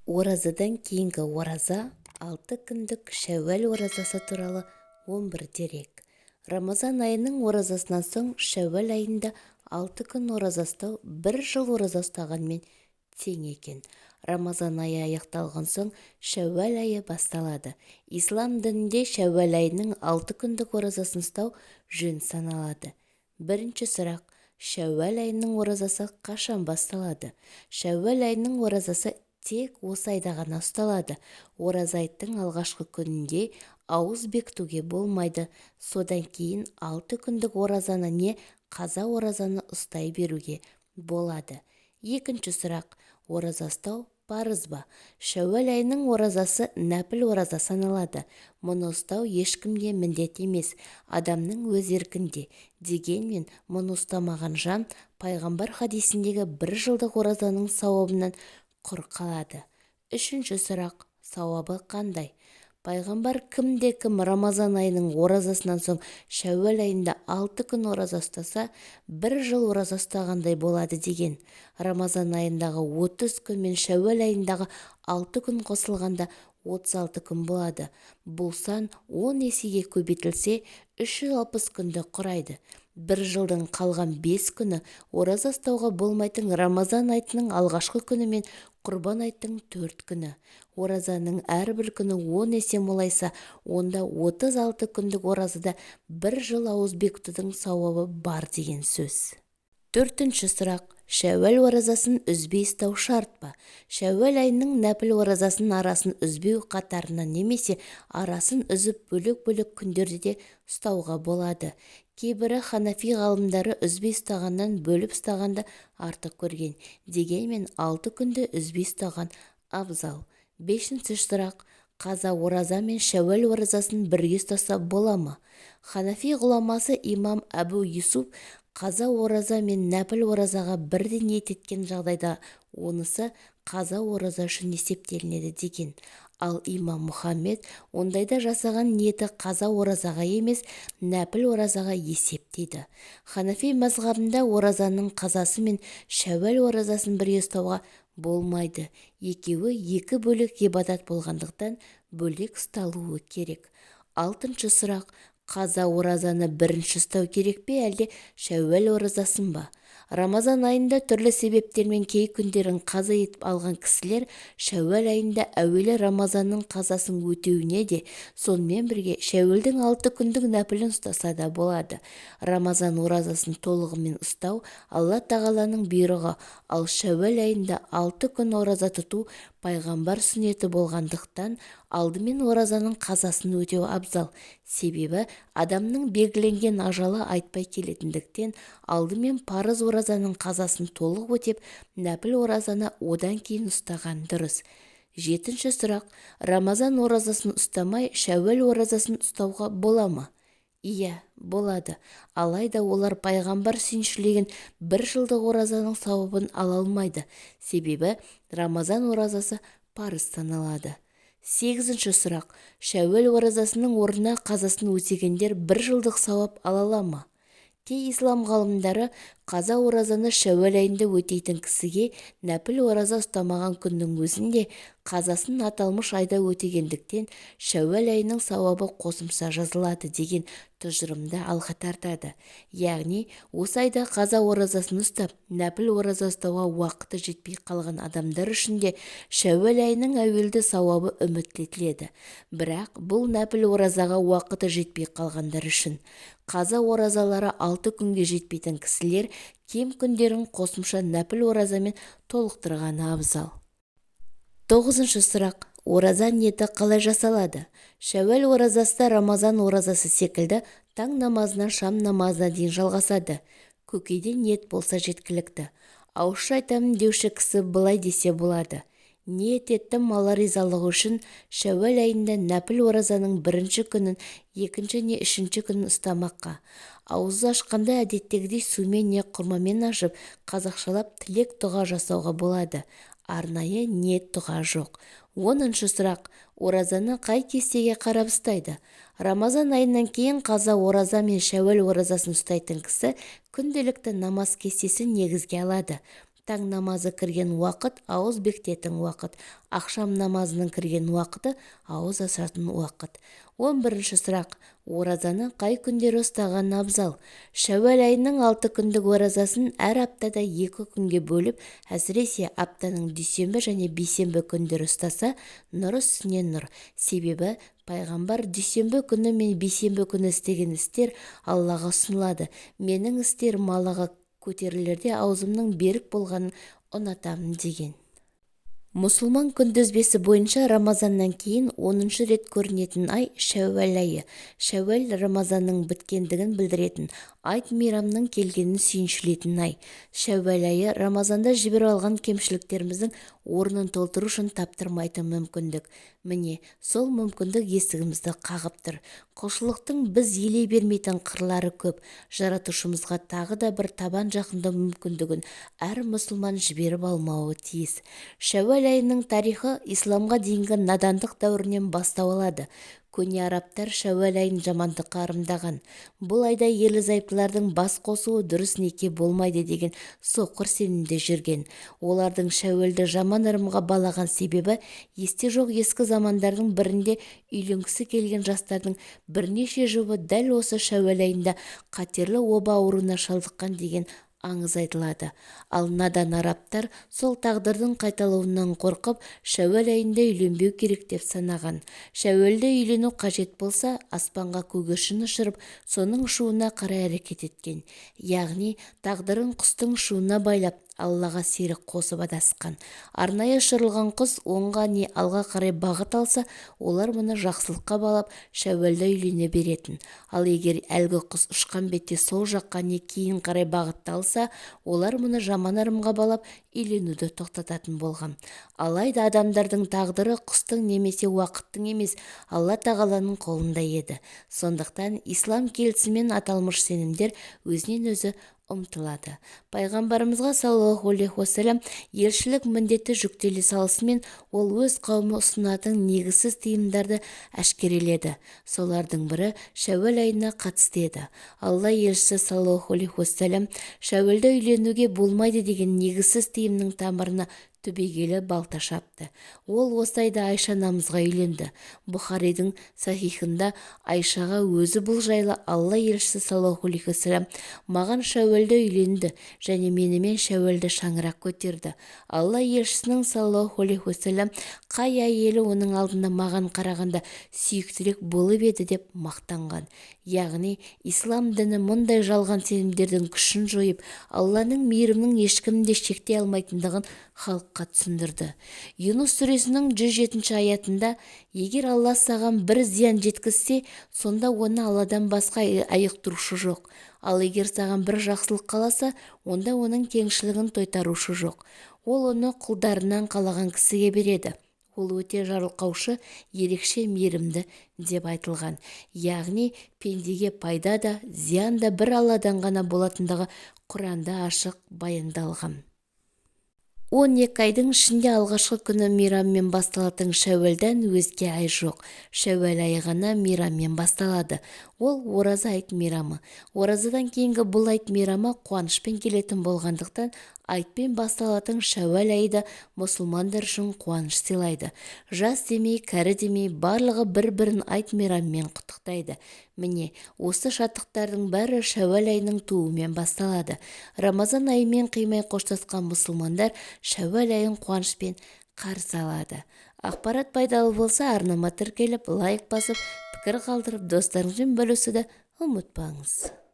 Оразадан кейінгі ораза. 6 күндік шәууәл оразасы туралы 11 дерек. Рамазан айының оразасынан соң шәууәл айында 6 күн ораза ұстау бір жыл ораза ұстағанмен тең екен. Рамазан айы аяқталған соң шәууәл айы басталады. Ислам дінінде шәууәл айының 6 күндік оразасын ұстау жөн саналады. Бірінші сұрақ: шәууәл айының оразасы қашан басталады? Шәууәл айының оразасы тек осы айда ғана ұсталады. Ораза айттың алғашқы күнінде ауыз бекітуге болмайды. Содан кейін 6 күндік оразаны не қаза оразаны ұстай беруге болады. Екінші сұрақ: ораза ұстау парыз ба? Шәууәл айының оразасы нәпіл ораза саналады. Мұны ұстау ешкімге міндет емес, адамның өз еркінде. Дегенмен мұны ұстамаған жан пайғамбар хадисіндегі бір жылдық оразаның сауабынан құр қалады. Үшінші сұрақ: сауабы қандай? Пайғамбар кімде-кім Рамазан айының оразасынан соң шәууәл айында 6 күн ораза ұстаса, бір жыл ораза ұстағандай болады деген. Рамазан айындағы 30 күн мен шәууәл айындағы 6 күн қосылғанда 36 күн болады. Бұл сан 10 есеге көбейтілсе, 360 күнді құрайды. Бір жылдың қалған 5 күні ораза ұстауға болмайтын Рамазан айтының алғашқы күні мен Құрбан айттың 4 күні. Оразаның әрбір күні 10 есе молайса, онда 36 күндік оразада бір жыл ауыз бекітудің сауабы бар деген сөз. Төртінші сұрақ: шәууәл оразасын үзбей ұстау шарт па? Шәууәл айының нәпіл оразасын арасын үзбеу қатарынан немесе арасын үзіп бөлек-бөлек күндерде де ұстауға болады. Кейбірі ханафи ғалымдары үзбей ұстағаннан бөліп ұстағанды артық көрген. Дегенмен 6 күнді үзбей ұстаған абзал. Бесінші сұрақ: қаза ораза мен шәууәл оразасын бірге ұстаса бола ма? Ханафи ғұламасы имам Әбу Юсуф қаза ораза мен нәпіл оразаға бірдей ниет еткен жағдайда онысы қаза ораза үшін есептелінеді деген. Ал имам Мұхаммед ондайда жасаған ниеті қаза оразаға емес, нәпіл оразаға есептейді. Ханафи мазхабында оразаның қазасы мен шәууәл оразасын бірге ұстауға болмайды. Екеуі екі бөлек ғибадат болғандықтан бөлек ұсталуы керек. Алтыншы сұрақ: қаза оразаны бірінші ұстау керек пе, әлде шәууәл оразасын ба? Рамазан айында түрлі себептермен кей күндерін қаза етіп алған кісілер шәууәл айында әуелі Рамазанның қазасын өтеуіне де, сонымен бірге шәууәлдің 6 күндік нәпілін ұстаса да болады. Рамазан оразасын толығымен ұстау Алла Тағаланың бұйрығы, ал шәууәл айында 6 күн ораза тұту пайғамбар сүннеті болғандықтан алдымен оразаның қазасын өтеу абзал. Себебі адамның белгіленген ажалы айтпай келетіндіктен алдымен парыз оразаның қазасын толық өтеп, нәпіл оразаны одан кейін ұстаған дұрыс. Жетінші сұрақ: Рамазан оразасын ұстамай шәууәл оразасын ұстауға бола ма? Иә, болады. Алайда олар пайғамбар сүйіншілеген бір жылдық оразаның сауабын ала алмайды. Себебі Рамазан оразасы парыз саналады. Сегізінші сұрақ: шәууәл оразасының орнына қазасын өтегендер бір жылдық сауап ала ала ма? Кей ислам ғалымдары қаза оразаны шәууәл айында өтейтін кісіге нәпіл ораза ұстамаған күннің өзінде қазасын аталмыш айда өтегендіктен шәууәл айының сауабы қосымша жазылады деген тұжырымды алға тартады. Яғни осы айда қаза оразасын ұстап, нәпіл ораза ұстауға уақыты жетпей қалған адамдар үшін де шәууәл айының әуелді сауабы үміттетіледі. Бірақ бұл нәпіл оразаға уақыты жетпей қалғандар үшін. Қаза оразалары 6 күнге жетпейтін кісілер кем күндерін қосымша нәпіл оразамен толықтырғаны абзал. Тоғызыншы сұрақ: ораза ниеті қалай жасалады? Шәууәл оразасы да Рамазан оразасы секілді таң намазынан шам намазына дейін жалғасады. Көкейде ниет болса жеткілікті. Ауызша айтамын деуші кісі былай десе болады: ниет еттім Алла ризалығы үшін шәууәл айында нәпіл оразаның бірінші күнін, екінші не үшінші күнін ұстамаққа. Ауызды ашқанда әдеттегідей сумен не құрмамен ашып, қазақшалап тілек дұға жасауға болады. Арнайы ниет дұға жоқ. Оныншы сұрақ: оразаны қай кестеге қарап ұстайды? Рамазан айынан кейін қаза ораза мен шәууәл оразасын ұстайтын кісі күнделікті намаз кестесін негізге алады. Таң намазы кірген уақыт ауыз бекітетін уақыт, ақшам намазының кірген уақыты ауыз ашатын уақыт. 11-ші сұрақ. Оразаны қай күндері ұстаған абзал? Шәуәл айының 6 күндік оразасын әр аптада 2 күнге бөліп, әсіресе аптаның дүйсенбі және бейсенбі күндері ұстаса, нұр үстіне нұр. Себебі пайғамбар дүйсенбі күні мен бейсенбі күні істеген істер Аллаға ұсынылады. Менің істерім Аллаға көтерілерде аузымның берік болғанын ұнатамын деген. Мұсылман күнтізбесі бойынша Рамазаннан кейін 10-шы рет көрінетін ай Шәуәл айы. Шәуәл Рамазанның біткендігін білдіретін, айт мейрамның келгенін сүйіншілейтін ай. Шәуәл айы Рамазанда жіберіп алған кемшіліктеріміздің орнын толтыру үшін таптырмайтын мүмкіндік. Міне, сол мүмкіндік есігімізді қағып тұр. Құлшылықтың біз елей бермейтін қырлары көп. Жаратушымызға тағы да бір табан жақындау мүмкіндігін әр мұсылман жіберіп алмауы тиіс. Шәуәл айының тарихы исламға дейінгі надандық дәуірінен бастау алады. Көне арабтар Шәуәл айын жамандыққа ырымдаған. Бұл айда ерлі-зайыптылардың бас қосуы дұрыс неке болмайды деген соқыр сенімде жүрген. Олардың Шәуәлді жаман ырымға балаған себебі есте жоқ ескі замандардың бірінде үйленгісі келген жастардың бірнеше жұбы дәл осы Шәуәл айында қатерлі оба ауруына шалдыққан деген аңыз айтылады. Ал надан арабтар сол тағдырдың қайталауынан қорқып, Шәуәл айында үйленбеу керек деп санаған. Шәуәлде үйлену қажет болса, аспанға көгершін ұшырып, соның ұшуына қарай әрекет еткен. Яғни, тағдырын құстың ұшуына байлап, Аллаға серік қосып адасқан. Арнайы ұшырылған құс оңға не алға қарай бағыт алса, олар мұны жақсылыққа балап, Шәуәлде үйлене беретін. Ал егер әлгі құс ұшқан бетте сол жаққа не кейін қарай бағытталса, олар мұны жаман ырымға балап, үйленуді тоқтататын болған. Алайда адамдардың тағдыры құстың немесе уақыттың емес, Алла тағаланың қолында еді. Сондықтан ислам келісімен аталмыш сенімдер өзінен өзі ұмтылады. Пайғамбарымызға саллаллаху алейхи уассалам елшілік міндеті жүктеле салысымен ол өз қауымы ұсынатын негізсіз тыйымдарды әшкереледі. Солардың бірі Шәуәл айына қатысты еді. Алла елшісі саллаллаху алейхи уассалам Шәуәлде үйленуге болмайды деген негізсіз тыйымның тамырына түбегейлі балта шапты. Ол осы айда Айша анамызға үйленді. Бұхаридің сахихында Айшаға өзі бұл жайлы Алла елшісі саллаллаху алейхи уассалам маған Шәуәлде үйленді және менімен Шәуәлде шаңырақ көтерді. Алла елшісінің саллаллаху алейхи уассалам қай әйелі оның алдында маған қарағанда сүйіктірек болып еді деп мақтанған. Яғни, ислам діні мұндай жалған сенімдердің күшін жойып, Алланың мейірімінің ешкімді шектей алмайтындығын халыққа түсіндірді. Юнус сүресінің 107-ші аятында егер Алла саған бір зиян жеткізсе, сонда оны Алладан басқа айықтырушы жоқ. Ал егер саған бір жақсылық қаласа, онда оның кеңшілігін тойтарушы жоқ. Ол оны құлдарынан қалаған кісіге береді. Ол өте жарылқаушы, ерекше мейірімді деп айтылған. Яғни, пендеге пайда да, зиян да бір Алладан ғана болатындығы Құранда ашық баяндалған. 12 айдың ішінде алғашқы күні мейраммен басталатын Шәуәлден өзге ай жоқ. Шәуәл айы ғана мейраммен басталады. Ол ораза айт мейрамы. Оразадан кейінгі бұл айт мейрамы қуанышпен келетін болғандықтан, айтпен басталатын Шәуәл айы да мұсылмандар үшін қуаныш сыйлайды. Жас демей, кәрі демей, барлығы бір-бірін айт мейрамымен құттықтайды. Міне, осы шаттықтардың бәрі Шәуәл айының тууымен басталады. Рамазан айымен қимай қоштасқан мұсылмандар Шәуәл айын қуанышпен қарсы алады. Ақпарат пайдалы болса, арнама тіркеліп, лайк басып, пікір қалдырып, достарыңызбен бөлісуді ұмытпаңыз.